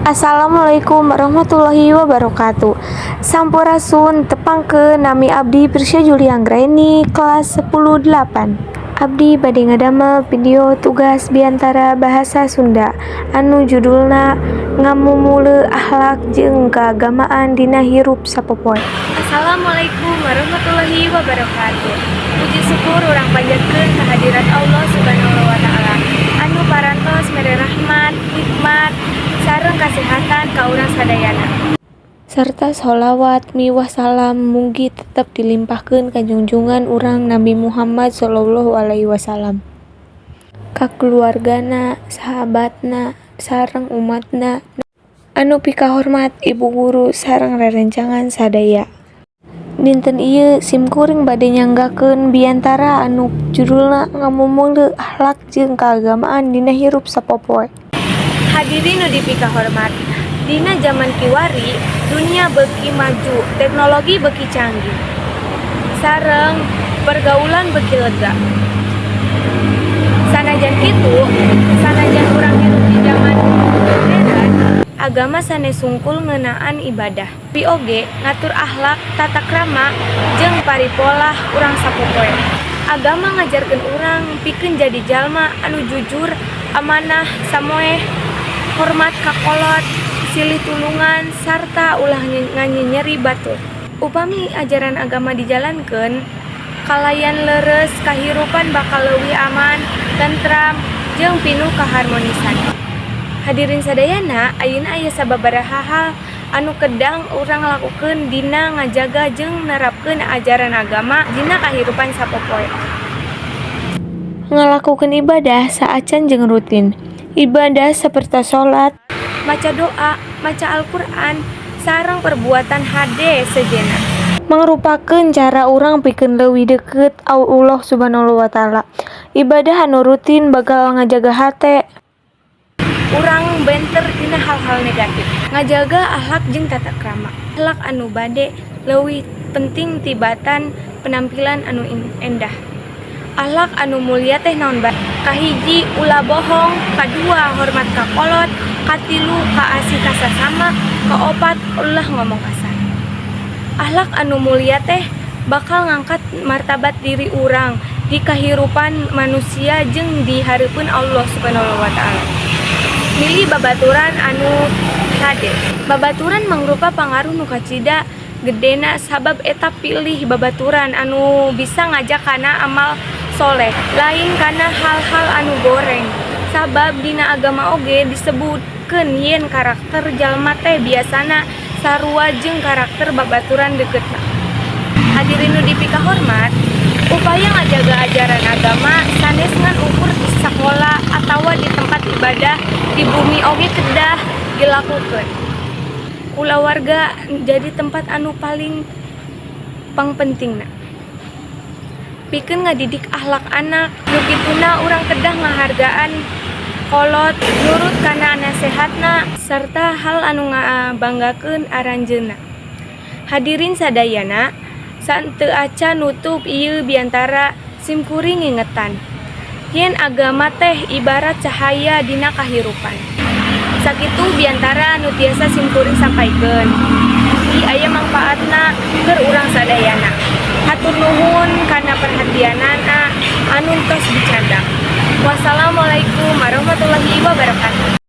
Assalamualaikum warahmatullahi wabarakatuh. Sampurasun, tepangkeun, nami abdi Prisya Julianggraini kelas 10 8. Abdi bade ngadamel video tugas biantara bahasa Sunda anu judulna Ngamumule Akhlak jeung Keagamaan Dina Hirup Sapopoe. Assalamualaikum warahmatullahi wabarakatuh. Puji syukur urang panjatkeun kehadirat Allah Subhanahu wa Ta'ala anu parantos mere rahmat, nikmat, sareng kasehatan ka urang sadayana. Serta sholawat miwah salam mugi tetep dilimpahkeun ka junjungan urang Nabi Muhammad Shallallahu Alaihi Wasallam, ka keluargana, sahabatna, sareng umatna. Anu pikahormat ibu guru sareng rerencangan sadaya. Dinten ieu simkuring bade nyanggakeun biantara anu judulna Ngamumule Akhlak jeung Kaagamaan Dina Hirup Sapopoe. Hadirin nu dipikahormat, dina jaman kiwari dunia beuki maju, teknologi beuki canggih, sareng pergaulan beuki lega. Sanajan kitu, sanajan urang hirup di jaman modern, agama sanes sungkul ngeunaan ibadah, tapi oge ngatur akhlak, tata krama, jeung paripolah urang sapopoe. Agama ngajarkeun urang pikeun jadi jalma anu jujur, amanah, samoeh, hormat ka kolot, silih tulungan, sarta ulah nganyenyeri batur. Upami ajaran agama dijalankeun kalayan leres, kahirupan bakal leuwih aman, tentram, jeung pinuh kaharmonisan. Hadirin sadayana, ayeuna aya sababaraha hal anu kedah urang lakukeun dina ngajaga jeung nerapkeun ajaran agama dina kahirupan sapopoe. Ngalakukeun ibadah saacan jeung rutin. Ibadah sapertos salat, maca doa, maca Al-Qur'an, sareng perbuatan hade sejenna mangrupakeun cara urang pikeun leuwih deukeut Allah Subhanahu wa Ta'ala. Ibadah anu rutin bakal ngajaga hate urang benter tina hal-hal negatif. Ngajaga akhlak jeung tata krama. Akhlak anu bade leuwih penting tibatan penampilan anu endah. Akhlak anu mulia teh naon bae? Kahiji, ulah bohong, kadua, hormat ka kolot, katilu, kaasih ka sasama, kaopat, ulah ngomong kasar. Akhlak anu mulia teh bakal ngangkat martabat diri urang di kahirupan manusia jeung di hareupeun Allah Subhanahu wa Ta'ala. Milih babaturan anu hade. Babaturan mangrupa pangaruh nu kacida gedena, sabab eta pilih babaturan anu bisa ngajak kana amal soleh, lain kana hal-hal anu goreng, sabab dina agama oge disebutkeun yen karakter jalma teh biasana sarua jeung karakter babaturan deketna. Hadirin nu dipikahormat, upaya ngajaga ajaran agama sanes ngan ukur di sakola atawa di tempat ibadah, di bumi oge kedah dilakukeun. Kulawarga jadi tempat anu paling pangpentingna pikeun ngadidik akhlak anak. Nu kituna urang kedah ngahargaan kolot, nurut kana nasehatna, sarta hal anu ngabanggakeun aranjeunna. Hadirin sadayana, saenteu acan nutup ieu biantara, simkuring ngingetan yen agama teh ibarat cahaya dina kahirupan. Sakitu biantara anu tiasa simkuring sampaikeun, mugi aya mangpaatna keur urang sadayana. Hatur nuhun kana perhatianana anu tos dicandak. Wassalamualaikum warahmatullahi wabarakatuh.